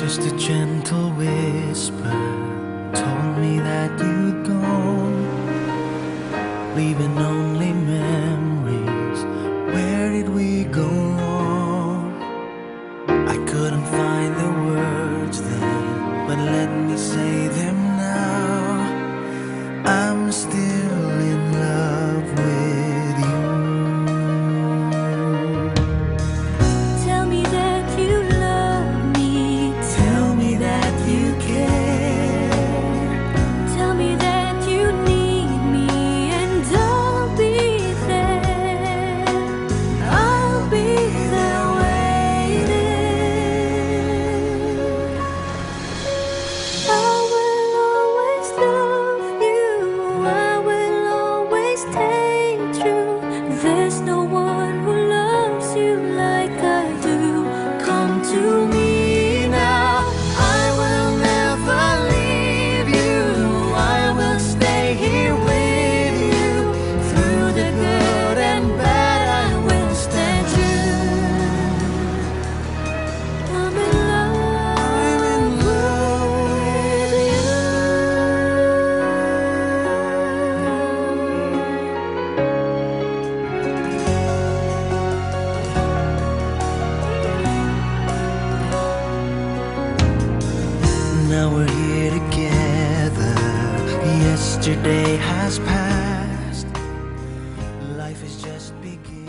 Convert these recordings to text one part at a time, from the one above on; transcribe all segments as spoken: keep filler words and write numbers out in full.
Just a gentle whisper told me that you'd gone, leaving only memories. Where did we go wrong? I couldn't find the words then, but let me say them now. I'm still in love with you. Tell me that you love me. Tell me that you care. Tell me that you need me, and I'll be there. I'll be there waiting. I will always love you. I will always stay true. There's no one who loves you like I do. Come to me now. I will never leave you. I will stay here with you. Through the good and bad, I will stand true. I'm in love with you. Now we're here together. Yesterday has passed. Life is just beginning.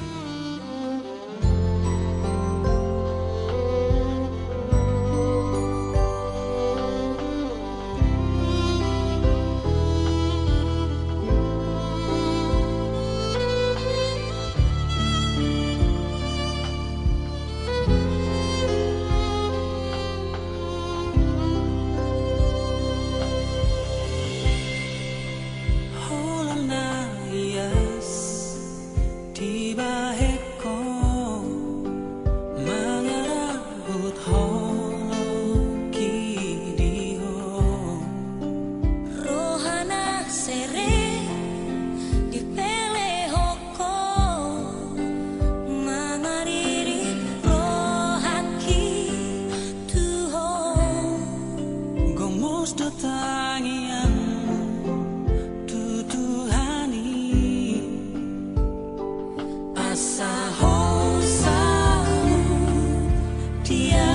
Holan na ias dibahen ho, mangarahut holongki di ho. Roha na serep dipelehon ho, mangaririt rohangki tu ho. Gomos do tangiangmu tu Tuhan i, asa ho saur matua.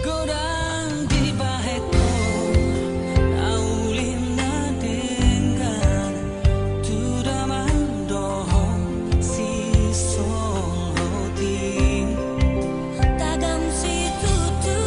Godang dibahen ho na uli na denggan, tu damang dohot sisonghot i. Tagam situtu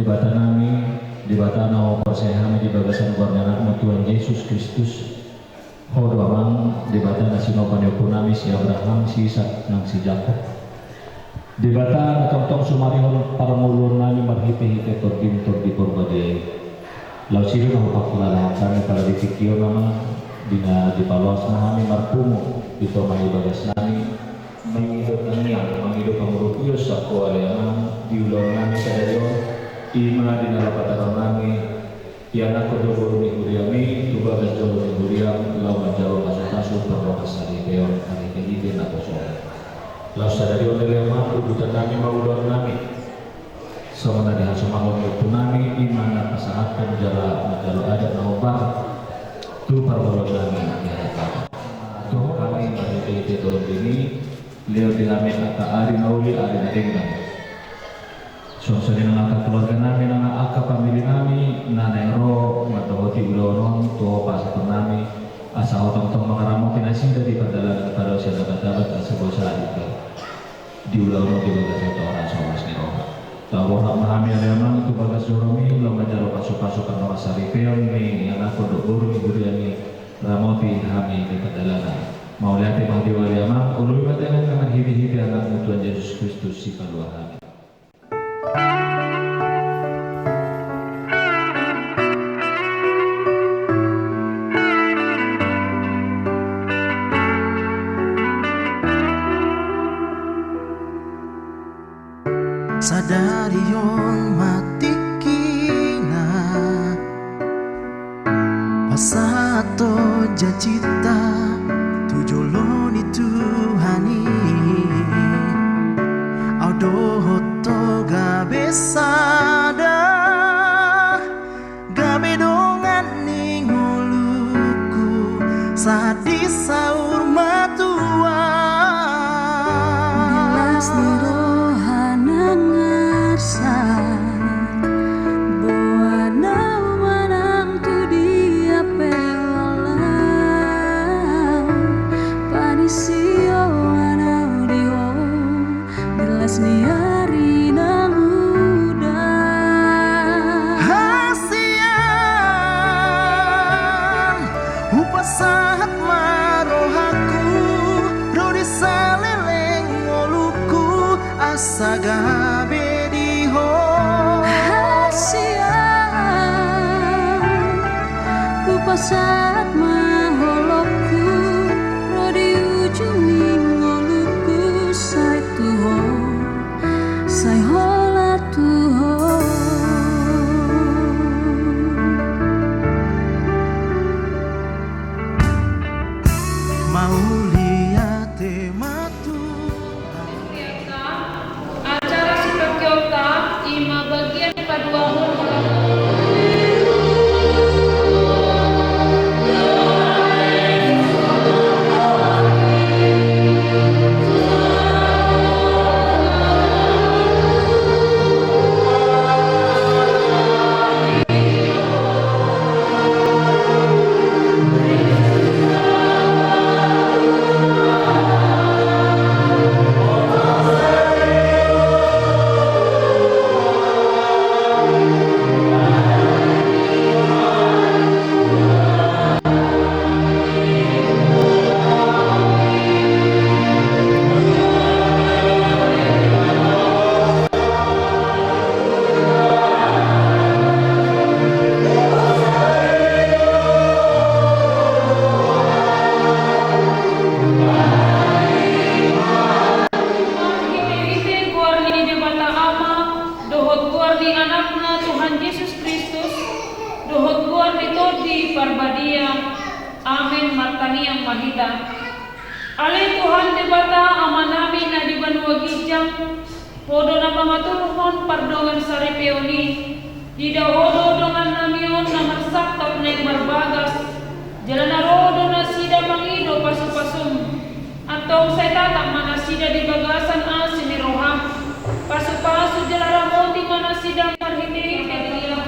Debata nami, Debata na huparsae hami di bagasan goar ni Anakmu Tuhan Jesus Kristus, Ho do Amang Debata na sinopa ni ompu nami si Abraham, si Isak nang si Jakob. Debata na tongtong sumarihon parngoluon nami marhitehite TondiM, Tondi Porbadia i. Laos i do na hupangkilalahan hami pala di tingki on Amang, di na dipaloas ma hami marpungu di toma i bagas nami, mangido tangiang, mangido pangurupion sian Ho ale Amang, di ulaon nami sadari on, i ma di na laho pataruhon nami ianakhon do boru ni huriaMi tu bagas joro ni huriaM laho manjalo pasupasu pardongansaripeon marhitehite naposoM. Laos sadari on ale Amang, udutan nami ma ulaon nami. Songon na dihasomahon ni ompu nami, i ma na pasahathon jala manjalo adat na hombar tu parngoluon nami di hadapanMi. Toho hami marhitehite TondiMi, lehon di hami angka ari na uli, ari na denggan. Songon i nang angka keluarga nami, nang angka pamili nami na naeng ro mandohoti ulaon on tu Ho pasahathon nami, asa Ho tongtong mangaramoti nasida di pardalanan, padaosian na batabat asa boasa i pe di ulaon on di bagasan toras horas ni roha. Taborhat ma hami ale Amang tu bagas joroMi laho manjalo pasupasu pardongansaripeon ni ianakhon dohot boru ni huriaMi, ramoti hami di pardalanan. Mauliate ma di Ho ale Amang, oloi ma tangiang nami marhitehite AnakMu Tuhan Jesus Kristus sipalua hami. Sadari on ma tingkina pasahathon janjinta tu jolo ni Tuhan i. Au dohot Ho gabe sada, gabe dongan ni ngolungku sahat di saur matua. Di las ni roha nang arsak, boan au manang tu dia pe laho, panisioan au di Ho di las ni ari na muda. Hasian, hupasahat ma rohangku ro di saleleng ngolungku asa gabe di Ho. Hasian, hupasahat ma holongku ro di ujung ni ngolungku sai tu Ho, sai holan tu Ho. Mauliate ma Tuhan. Acara sipangkeonta i ma bagian paduahon. Marhitehite goar ni Debata Ama, dohot goar ni Anakna Tuhan Jesus Kristus, dohot goar ni Tondi Parbadia. Amen. Martangiang ma hita. Ale Tuhan Debata Amanami na di banua ginjang, Ho do na mangaturhon pardongansaripeon i. Diida Ho do dongannami on na marsangkap naeng marbagas, jala na ro do nasida mangido pasupasum. Antong sai tatap ma nasida di bagasan asi ni roham. Pasupasu jala ramoti ma nasida marhitehite diriam,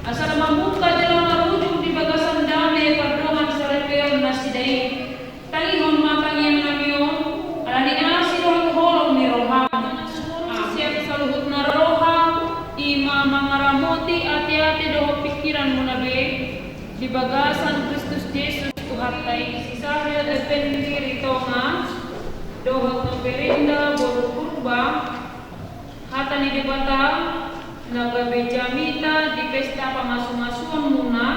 asa mamungka jala marujung di bagasan dame pardongansaripeon nasida i. Tangihon ma tangiangnami on, ala ni asi dohot holong ni roham. Sian saluhutna roha, i ma mangaramoti ate dohot pingkiranmuna be di bagasan Kristus Jesus Tuhanta i. Si Sahril Effendi Ritonga dohot Noperinda boru Purba, hata ni Debata na gabe jamita di pesta pamasumasuonmuna,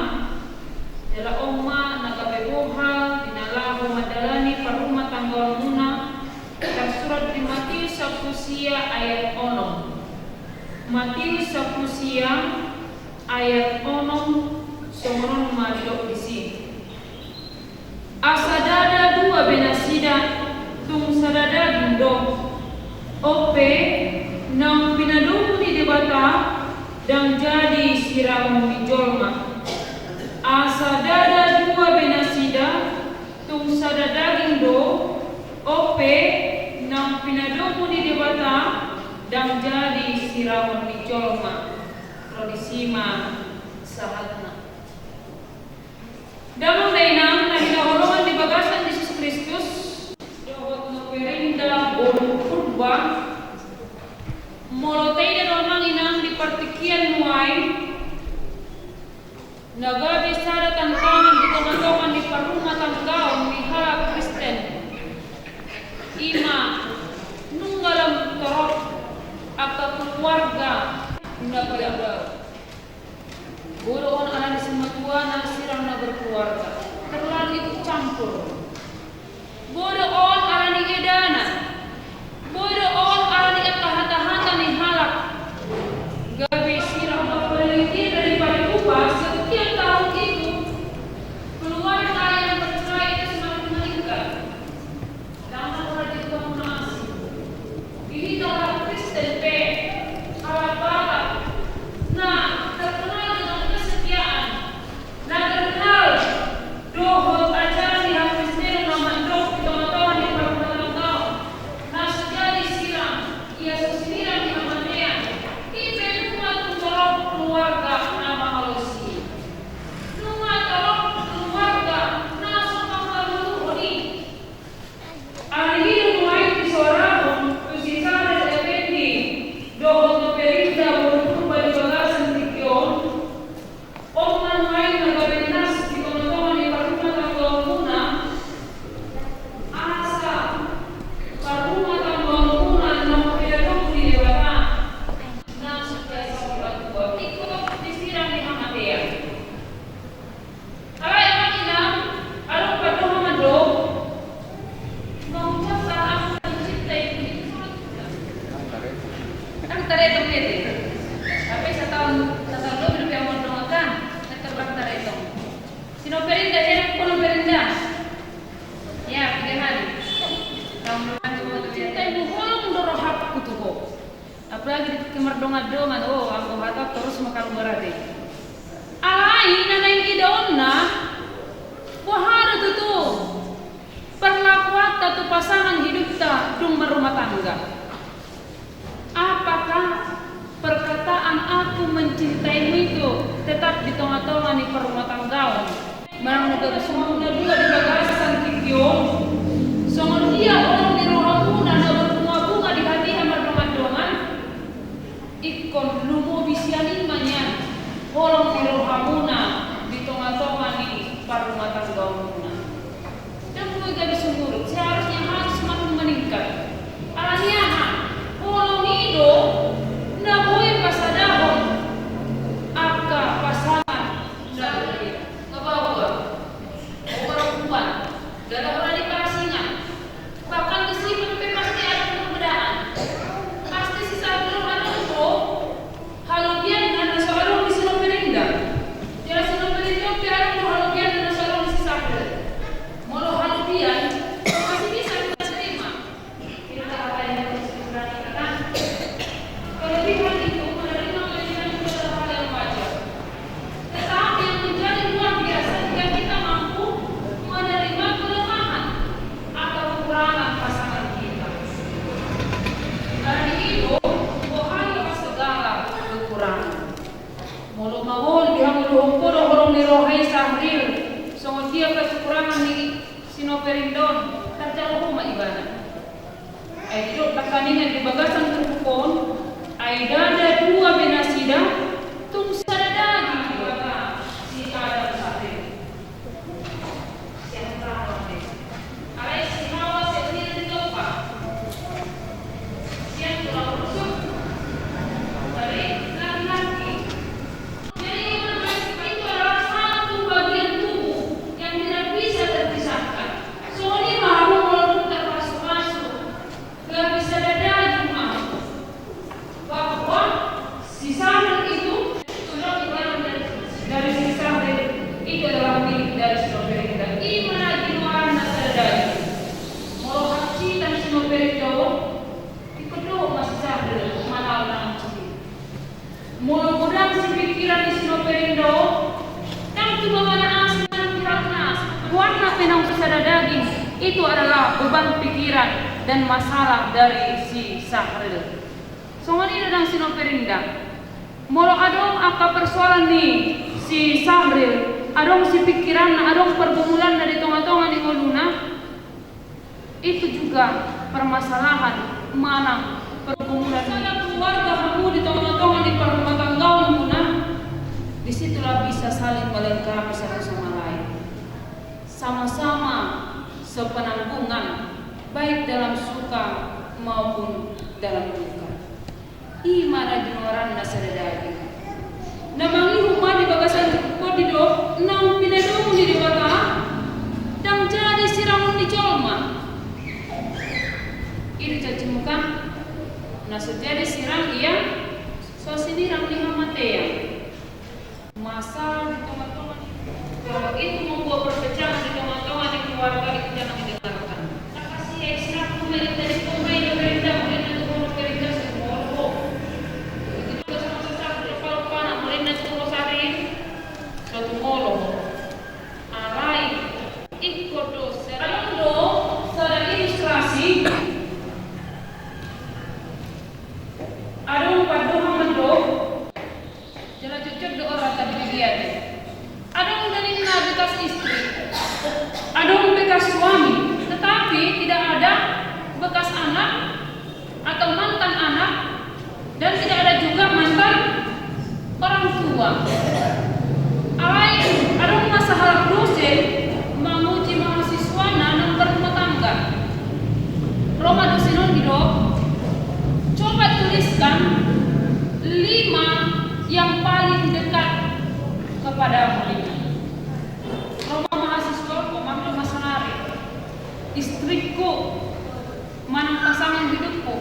jala on ma na gabe bohal di na laho mandalani parrumatanggaonmuna, tarsurat di Matius sampulu sia ayat onom. Matius sampulu sia ayat onom, songon on ma didok disi. Asa ndada dua be nasida, tung sada daging do. On pe, naung pinadomu ni Debata, ndang jadi siragon ni jolma. Asa ndada dua be nasida, tung sada daging do. On pe, naung pinadomu ni Debata, ndang jadi siragon ni jolma. Ro disi ma sahatna. Damang dainang na hinaholongan di bagasan Jesus Kristus, dohot Noperinda boru Purba, molo taida do amang inang di partingkian nuaeng, na gabe sada tantangan di tongatonga ni parrumatanggaon ni halak Kristen, i ma nunga lam torop angka keluarga na payabar. Boi do on alani simatuana sirang na berkeluarga, terlalu ikut campur. Boi do on alani edana. Boi do on alani angka hatahata ni halak. Gabe sirang na berkeluarga. Daripada tupa setiap tahun itu keluarga yang bercerai itu semakin meningkat. Di hita halak Kristen pe, halak Batak, na terkenal dengan kesetiaan, na terkenal dohot ajaran ni hakristenon na mandok di tongatonga ni parrumatanggaon, na so jadi sirang, ia so sinirang di hamatean, i pe nunga tung torop keluarga na mangalosi. Nunga torop keluarga na so mangalosi. Alani i do nuaeng disoarahon tu si Sahril Effendi dohot Noperinda boru Purba di bagasan tingki on. On ma nuaeng na gabe nas di tongatonga ni parrumatanggaonmuna, asa parrumatanggaonmuna naung pinadomu ni Debata, na so biasa martua ingkon disirang di hamatean. Alai amang inang, adong pandohan do. Maucapkan aku mencintai dirimu. Kan taretong dia. Tapi sataon, sataon lobi do pe ahu mandongan kan, tetap bang taretong. Si Noperinda, si Noperinda. Ya, pilihan. Kamu mencintai mu, holong do rohangku tu ho. Apalagi di tingki mardongan-dongan, oh, anggo hata torus ma kalu berarti. Alai na naeng idaonna, boha do tutu perlakuanta tu pasangan hidupta dung marrumah tangga? Apakah perkataan aku mencintaimu itu tetap di tongatonga ni parrumatanggaon? Manang na gabe sumurut na dua di bagasan tingki on, songon dia holong ni rohamuna na berbunga-bunga di hatiha mardongan-dongan, ingkon lumobi sian i ma nian holong ni rohamuna di tongatonga ni parrumatanggaonmuna. Ndang boi gabe sumurut, seharusnya harus semakin meningkat. Alani aha? Holong i do na boi pasadahon angka pasangan na berbeda. Nga baoa, nga baoa, jala holan i parasingan. Bahkan disi pe pasti adong perbedaan. Pasti si Sahril adong do halobianna na so adong di si Noperinda. Jala si Noperinda pe adong do halobianna na so adong di si Sahril. Molo halobian, masih bisa kita terima. Kelebihan itu menerima kelebihan itu adalah hal yang wajar. Tetapi yang menjadi luar biasa jika kita mampu menerima kelemahan atau kekurangan pasangan kita. Alani i do, boha do segala kekurangan. Molo maol di hamu dohot ho do holong ni roha i Sahril, songon dia pe kekurangan ni si Noperinda on, tarjalo ho ma ibana. Ai didok nangkaningan di bagasan turpuk on, ai ndada dua be nasida, tung sada daging. Itu adalah beban pikiran dan masalah dari si Sahril. Songon i do nang si Noperinda. Molo adong angka persoalan ni si Sahril, adong si pikiranna, adong pergumulanna di tonga-tonga ni ngoluna, itu juga permasalahan manang pergumulan ni keluarga hamu di tonga-tonga ni parrumatanggaonmuna, disitulah bisa saling melengkapi satu sama lain. Sama-sama sepenanggungan, baik dalam suka maupun dalam duka. I ma na dinoaranna sada daging. Na mangihut ma di bagasan tondion naung pinadomu ni Debata, ndang jadi sirangon ni jolma. I do janjimu kan? Na so jadi sirang ia, so sinirang di hamatean. Masalah di tonga-tonga ni, kalau itu membuat perpecahan di tonga-tonga ni keluarga, itu jangan didengarkan. Nah, kasih ya, istirahat dulu, dari tadi pun main, dari tadi, mulai nanti turun, dari tadi, saya mau. Itu juga sama sesak, lupa-lupa, nah, mulai nanti turun sehari ini. Suatu molo. Alai, ikut dosa. Ada do, sada ilustrasi. Adong pandohan mandok. Jala jotjot do ora tadi dibiari. Adong do ninna bekas istri, adong bekas suami, tetapi tidak ada bekas anak atau mantan anak, dan tidak ada juga mantan orang tua. Alai adong ma sahalak dosen manguji mahasiswana naung berumah tangga. Ro ma dosen on didok, coba tuliskan lima yang paling dekat kepadamu ini. Ro ma mahasiswa, o ma, ro ma sahari. Istriku, manang pasangan hidupku.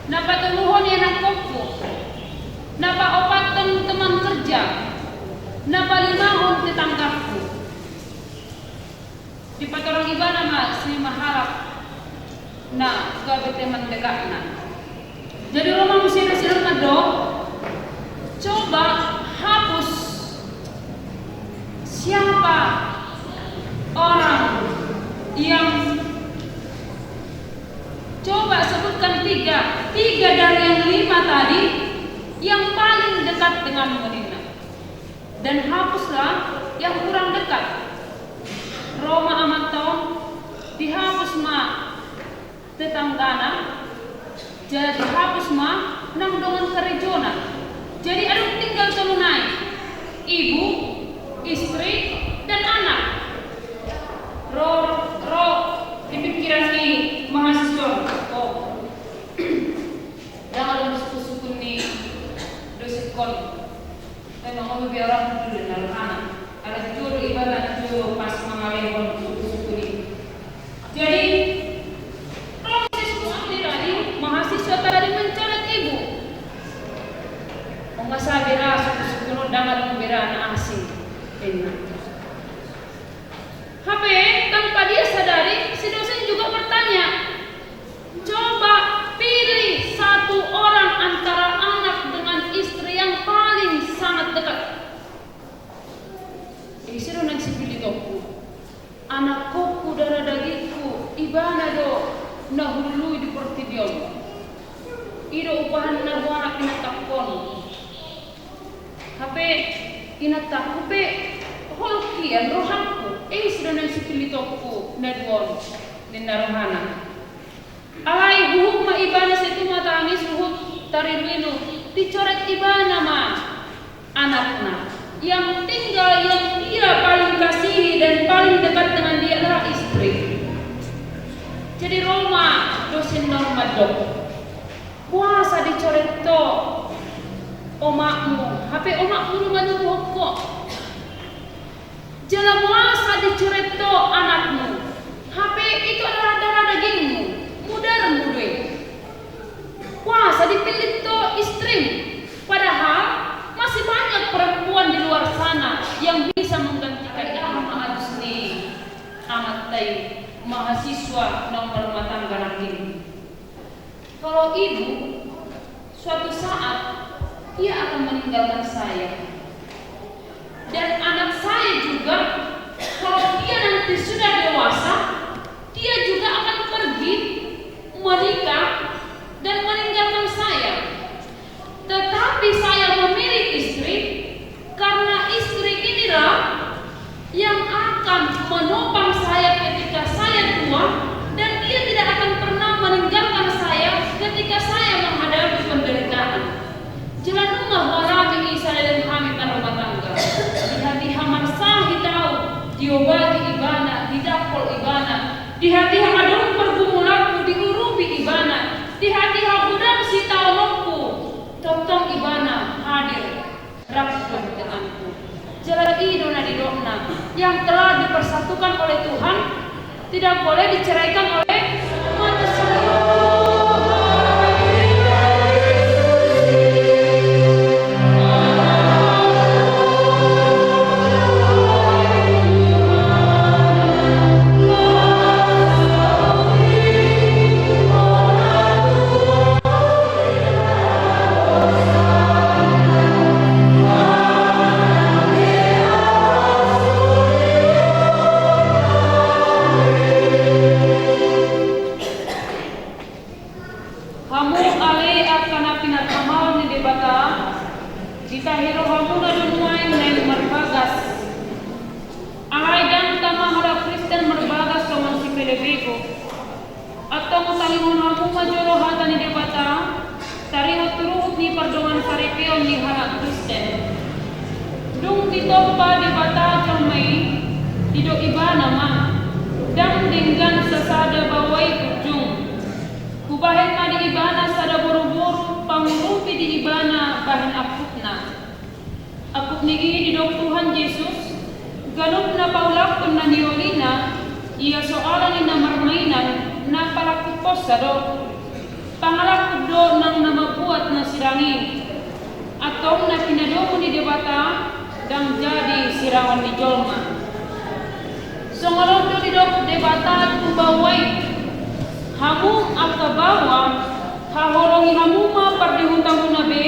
Na patoluhon ianakhonku. Na paopathon teman kerja. Na palimahon tetanggaku. Dipatorang ibana ma si lima halak na gabe teman dekatna. Jadi ro ma muse dosen on mandok, coba hapus siapa orang yang, coba sebutkan tiga, tiga dari yang lima tadi yang paling dekat denganmu ninna. Dan hapuslah yang kurang dekat. Ro ma amanta on, dihapus ma tetanggana, jadi hapus ma nang dongan karejona. Jadi adong tinggal tolu nai, ibu, istri, dan anak. Ro, ro di pikiran ni mahasiswa on. Oh. Ndang adong suku-suku ni dosen on. Memang on biar orang dulu dan lalu anak. Ada jujur ibarat jujur pas mengalihkan suku-suku ni. Jadi, proses suami tadi, mahasiswa tadi mencoret ibu. Onggak sa bera suku-suku on, ndang adong bera na asing. Enak. Hape tanpa dia sadari, si dosen juga bertanya, coba pilih satu orang antara anak dengan istri yang paling sangat dekat. Ise do naeng sipilitongku? Anakhonku, darah dagingku, ibana do na hulului di portibi on. I do umpahanna huanak inantakhon. Hape inantakhon pe holkian rohangku, ise do naeng sipilitongku na dua on, ninna rohana. Alai huhut ma ibana sai tumatangis, huhut tariruiru, dicoret ibana ma anakna yang tinggal, yang dia paling kasihi dan paling dekat dengan dia adalah istri. Jadi ro ma dosen on mandok, boasa dicoret ho omakmu, hape omakmu do manubuhon ho. Jala boasa dicoret ho anakmu, hape itu adalah darah dagingmu, mudarmu do i. Boasa dipillit ho istrim, padahal masih banyak perempuan di luar sana yang bisa menggantikan. Aha ma alus ni amanta i, mahasiswa naung marumah tangga nangkin? Kalau ibu, suatu saat ia akan meninggalkan saya. Dan anak saya juga, kalau dia nanti sudah dewasa, Di hatiha adong pergumulanku diurupi Ibana, di hatiha godang sitaononku, tongtong Ibana hadir rap dohot denganku. Jala i do na nidokna, yang telah dipersatukan oleh Tuhan tidak boleh diceraikan oleh manusia. Hamu ale angka na pinarhamaol ni Debata, ditahi rohamuna do nuaeng naeng marbagas. Alai ndang tama halak Kristen marbagas songon sipelebegu. Antong talingahon hamu ma jolo hata ni Debata, taringot tu ruhut ni pardongansaripeon ni halak Kristen. Dung ditompa Debata jolma i, didok Ibana ma, ndang denggan sasada baoa i ujung. Hubahen ma di Ibana sada boruboru pangurupi di Ibana bahen angkupna. Angkup ni i didok Tuhan Jesus, ganup na paulakkon na niolina, ia so ala ni na marmainan, na palangkupkonsa do. Pangalangkup do nang na mambuat na sidang i. Antong na pinadomu ni Debata, ndang jadi sirangon ni jolma. Songon on do didok Debata tu baoa i. Hamu angka baoa, haholongi hamu ma pardihutamuna be,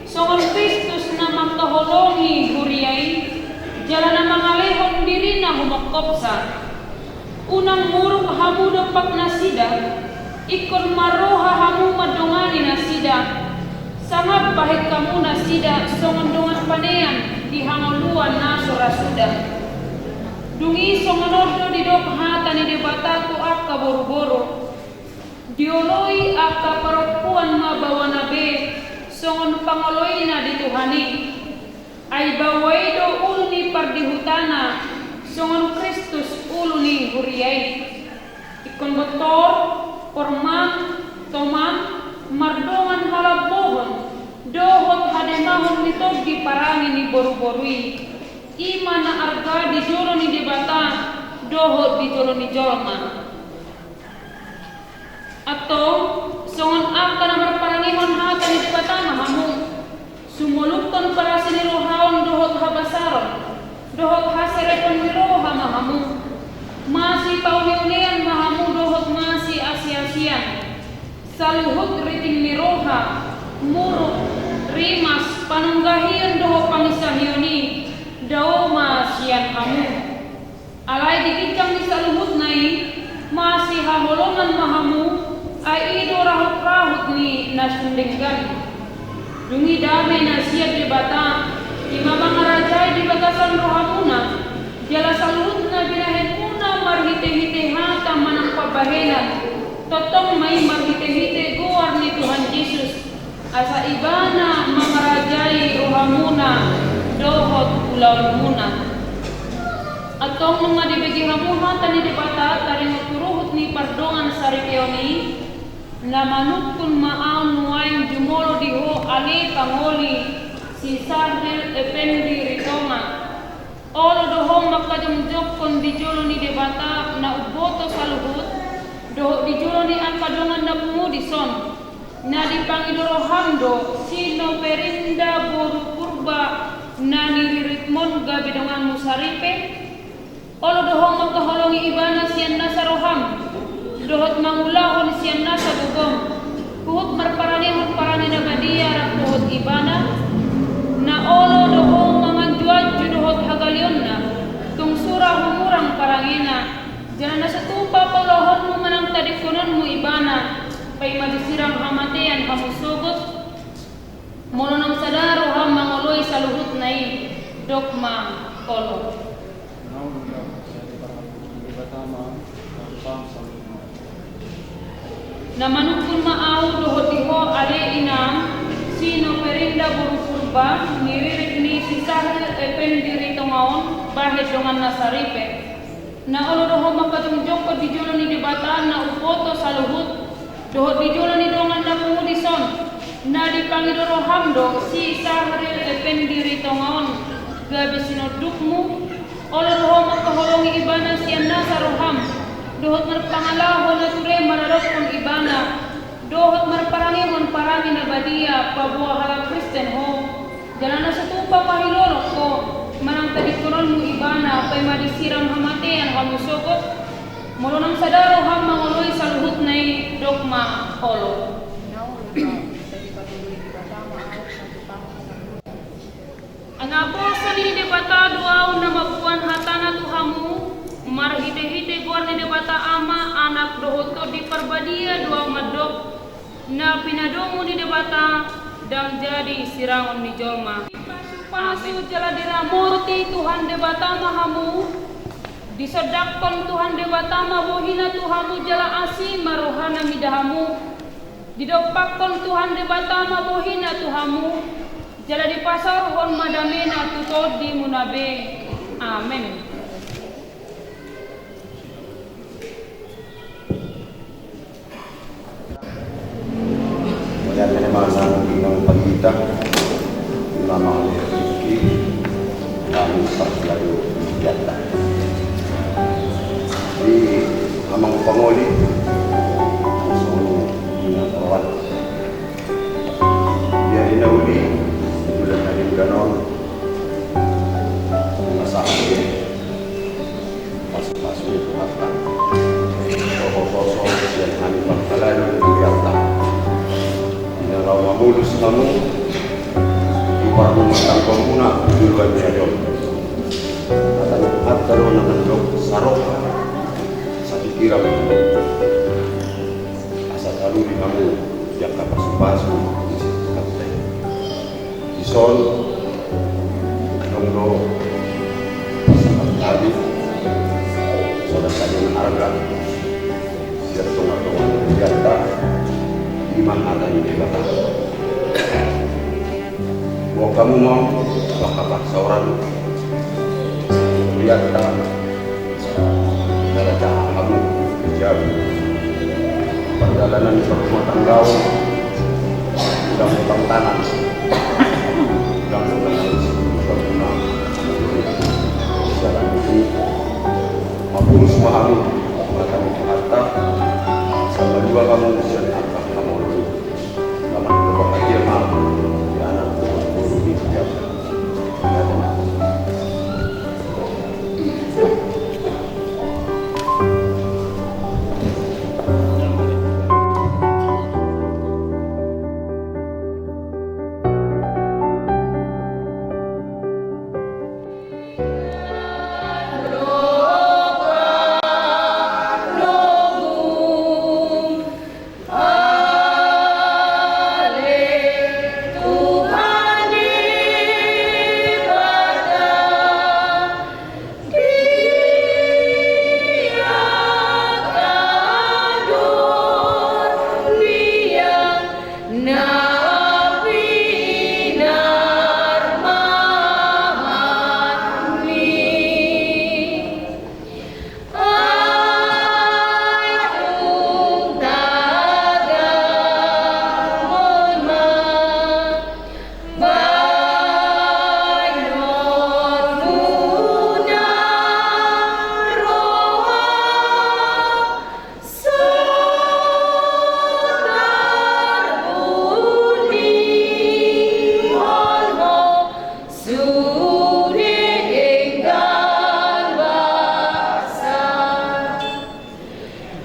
songon Kristus na mangkaholongi huria i, jala na mangalehon dirina humongkopsa. Unang muruk hamu dompak nasida, ingkon marroha hamu mandongani nasida, sangap bahen hamu nasida songon dongan panean di hangoluan na so ra suda. Dung i songon on do didok hata ni Debata tu angka boruboru. Dioloi angka parompuan ma baoana be songon pangoloina di Tuhan i. Ai baoa i do ulu ni pardihutana, songon Kristus ulu ni huria i. Ingkon bontor, porman, toman, mardongan halambohon dohot hademahon ni tondi parange ni boruboru i. I ma na arga di jolo ni Debata dohot di jolo ni jolma. Antong, songon angka na marparangehon hata ni Debata ma hamu. Sumolukkon parasi ni roha on dohot habasaron, dohot haserepon ni roha ma hamu. Masipauneunean ma hamu dohot masiasiasian. Saluhut riting ni roha, muruk, rimas, panunggahion dohot panginsahion i, dao ma sian hamu. Alai di ginjang ni saluhutna i, masihaholongan ma hamu, ai i do rahut-rahut ni na sun denggan. Dung i dame na sian Debata, i ma mangarajai di bagasan rohamuna, jala saluhutna binahenmuna marhitehite hata manang pambahenan, tongtong ma i marhitehite goar ni Tuhan Jesus. Asa Ibana mangarajai rohamuna dohot ulaonmuna. Antong nunga dibege hamu hata ni Debata taringot tu ruhut ni pardongansaripeon i, na manungkun ma ahu nuaeng jumolo di ho ale pangoli si Sahril Effendi Ritonga. Olo do ho mangkajongjongkon di jolo ni Debata na umboto saluhut, dohot di jolo ni angka dongan na pungu dison. Na dipangido roham do si Noperinda boru Purba na niriritmon gabe donganmu saripe? Olo do ho mangkaholongi ibana sian nasa roham, dohot mangulahon sian nasa gogom, huhut marparangehon parange na badia rap dohot ibana? Na olo do ho manganjuanju dohot hagaleonna, tung sura humurang parangena, jala na so tupa paulahonmu manang tadingkononmu ibana, paima disirang hamatean hamu sogot? Molo naung sada roham mangoloi saluhutna i, dok ma olo. Na manungkun ma ahu dohot di ho ale inang, si Noperinda boru Purba, niririt ni si Sahril Effendi Ritonga on, bahen donganna saripe. Na olo do ho mangkajongjongkon di jolo ni Debata na umboto saluhut, dohot di jolo ni dongan na pungu dison, na dipangido roham do si Sahriel Effendi Ritonga on gabe sinondukmu? Olo do ho mangkaholongi ibana sian nasa roham, dohot marpangalaho na ture maradophon ibana, dohot marparangehon parange na badia paboa halak Kristen ho? Jala na so tupa pahilolong ho manang tadingkononmu ibana paima disiram hamatean hamu sogot? Molo nang sada roham mangoloi saluhutna i, dok ma olo. Anaposo ni Debata do ahu na mamboan hatana tu hamu, marhitehite goar ni Debata Ama, Anak dohot Tondi Parbadia do ahu mandok, na pinadomu ni Debata ndang jadi sirangon ni jolma. Dipasupasu jala diramoti Tuhan Debata ma hamu, disondangkon Tuhan Debata ma bohina tu hamu jala asi ma rohana mida hamu. Didompakkon Tuhan Debata ma bohina tu hamu, jala dipasaorhon ma damena tu tondimuna be. Amen. Mauliate ma nang di hamu pangita, di hamu pangoli, di hamu pangoli. Di hamu pangoli, di hamu pangoli. Ia di na uli, di bulan na denggan on, na sahali, pasupasu ni Tuhanta. Hosohoso sian hami panghalado ni Tuhanta. Di na laho mamolus hamu, tu parrumah tanggamuna, di joloan ni ari on. Hata ni Tuhanta do na mandok saroha, sapikiran. Asa taruli hamu di angka pasupasu ni si Tuhanta i. Dison, adong do pasahat hami, songon hadiah na arga, sian tongatonga ni hurianta, i ma hata ni Debata. Boan hamu ma on, angka parsaoran, hurianta, jala jaha hamu, jabu. Pardalanan ni parrumatanggaon, udang utang tangan, udang utang tangan, udang utang tangan. Jalan itu, mamolus ma hamu, mata ni Tuhanta, asa malua hamu sian angka hamaolon i. Selamat berbahagia, Mak. Ya, anak, boru di Jakarta.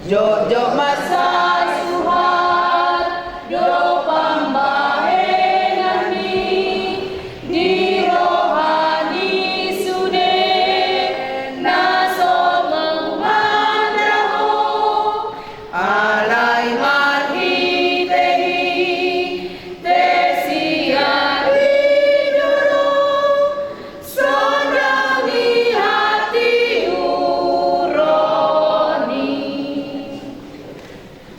Jotjot ma sai suhat do pambahenanmi di roha ni sude na so mandraho, alai marhitehite sian i do ro sonang ni hatiuron i.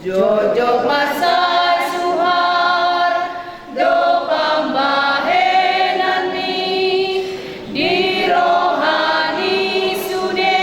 Jotjot ma sai suhat do pambahenanmi di roha ni sude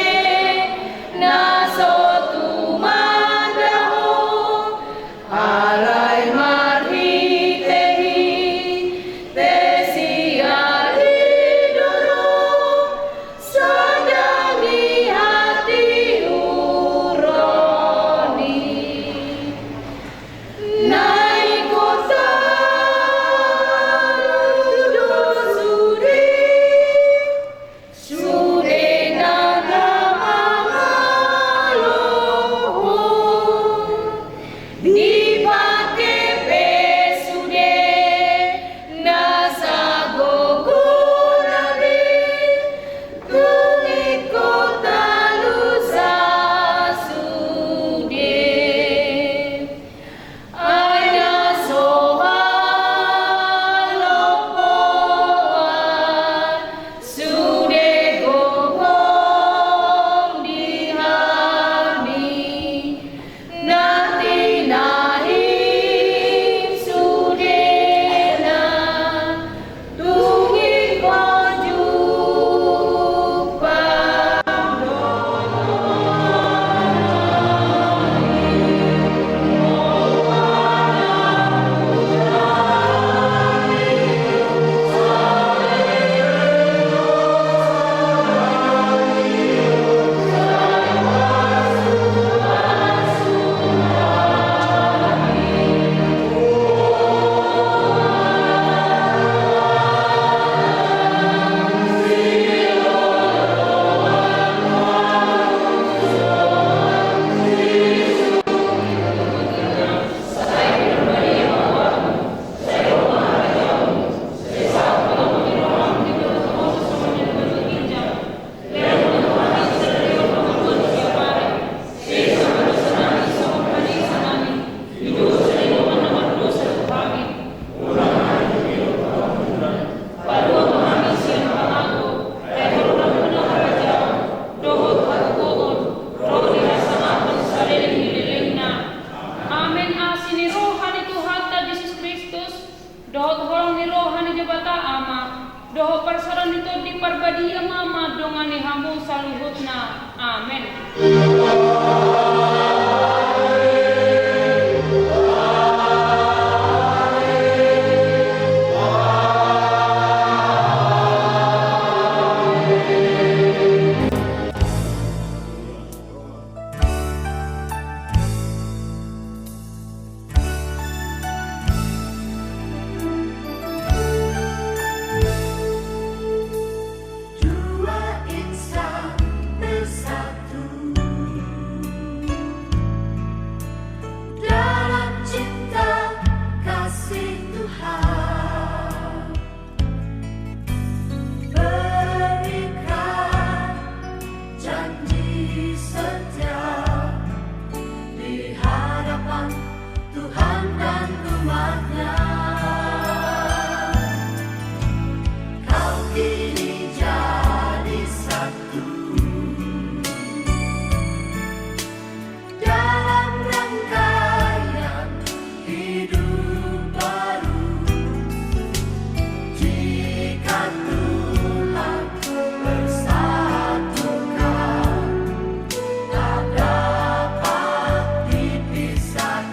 Dohot parsaoran ni Tondi Parbadia ma mandongani hamu saluhutna. Amen. Dua insan bersatu dalam cinta kasih Tuhan, berikrar janji setia di hadapan Tuhan dan umat-Nya. Kau kini jadi satu dalam rangkaian hidup baru. Jika Tuhan bersatukan, tak dapat dipisahkan.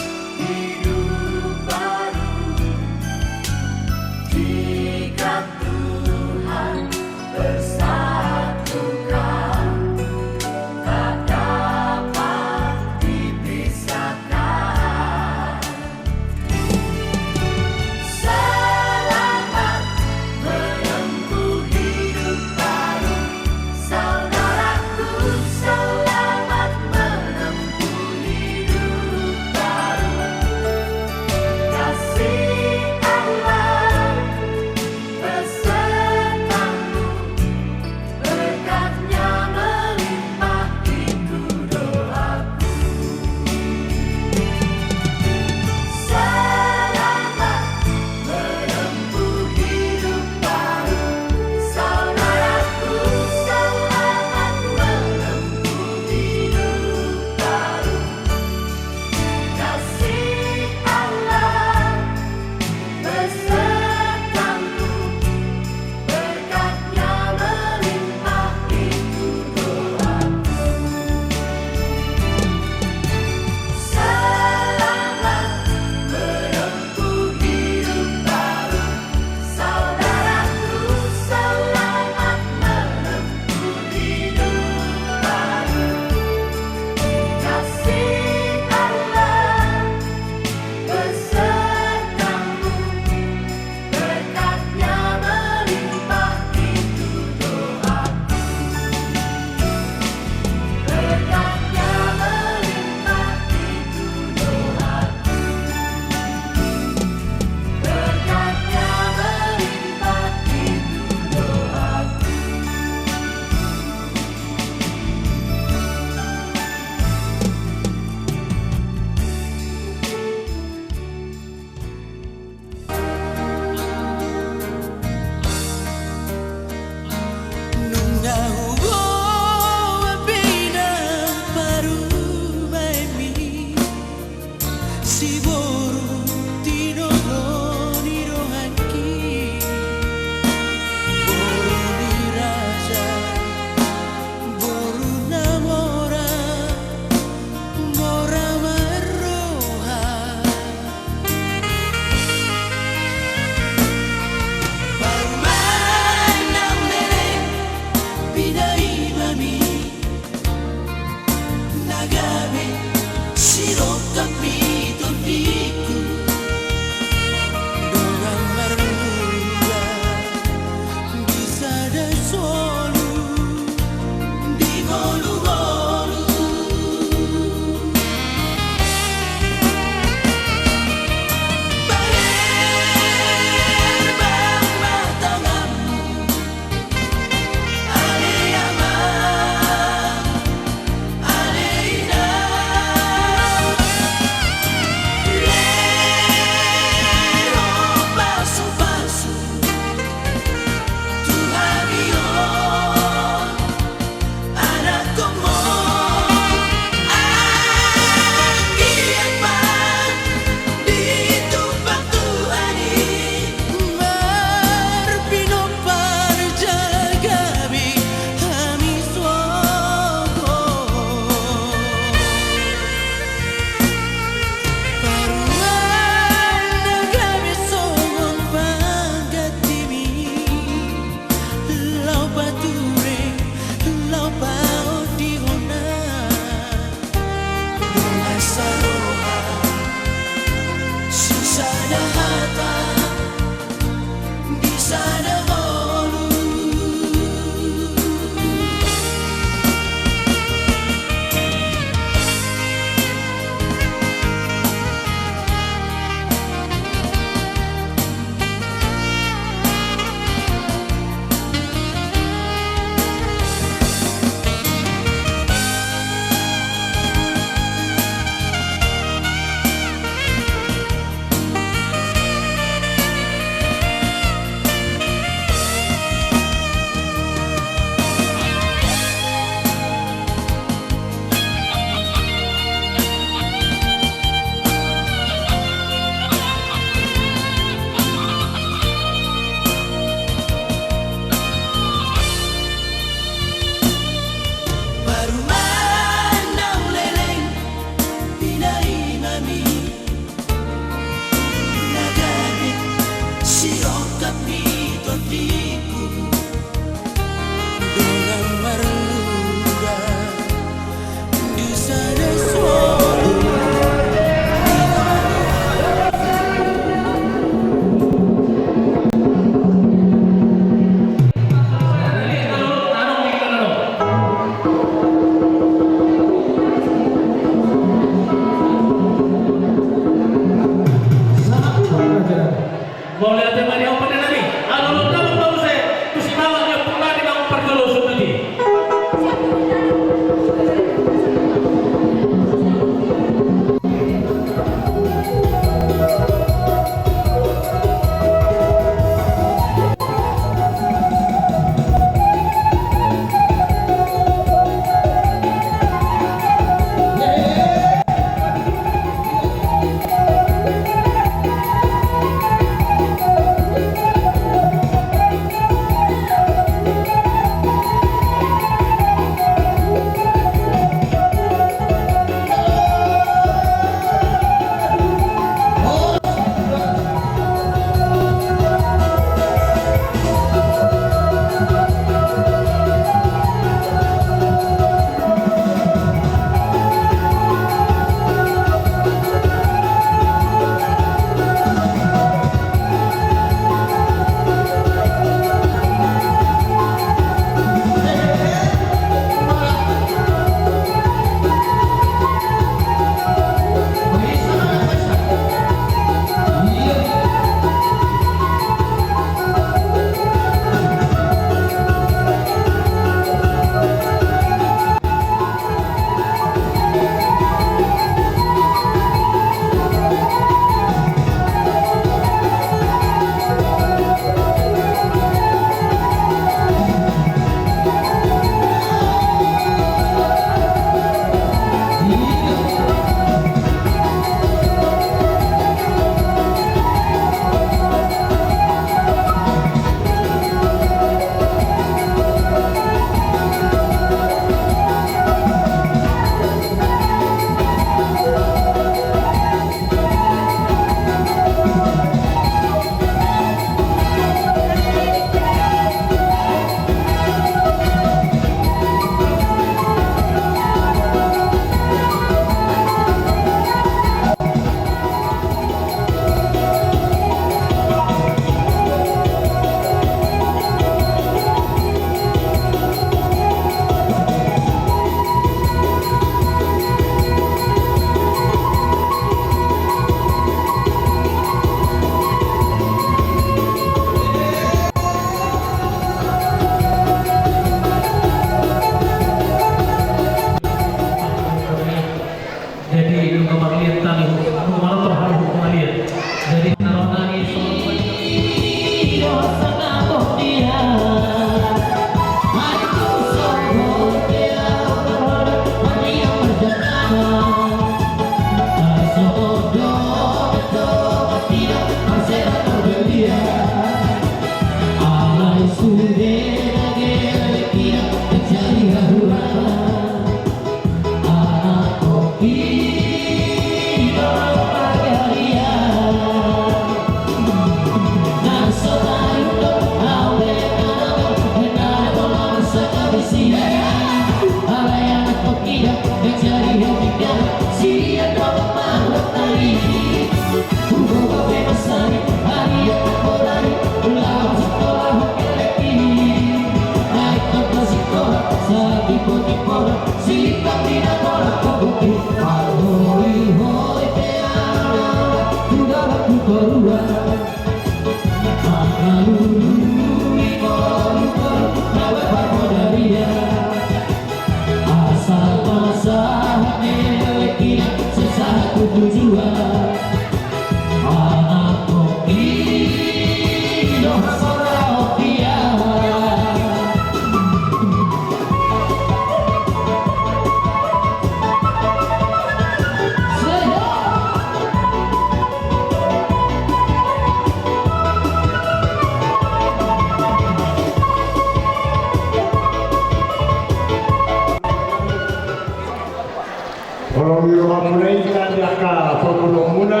Olo, di rohamuna i tadi angka parboruonmuna,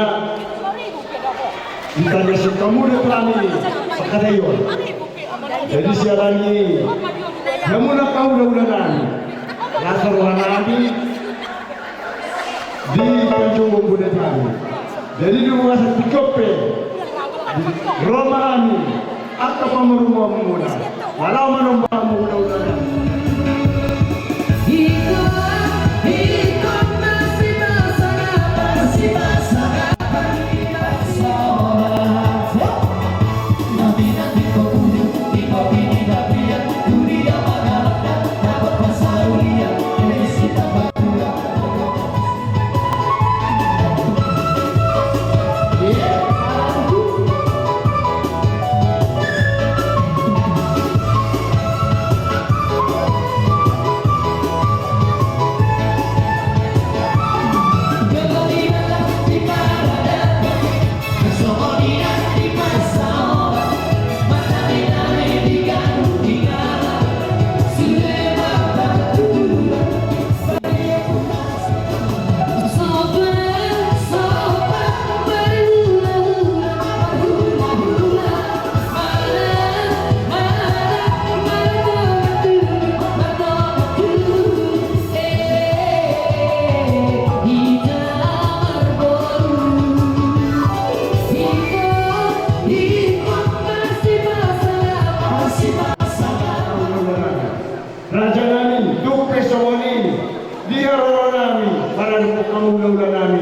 di tadi sungkun muna tu hami, sakadai on. Jadi siala ni i, hamuna angka hulahula nami, rasa roha nami, di panjouon bona nami. Jadi di rumah sakit kope, ro ma hami, angka parboruonmuna, laho manomba hamu hulahula nami. Raja nami, tung pe songon i, di haroro nami, maradophon hamu hulahula nami,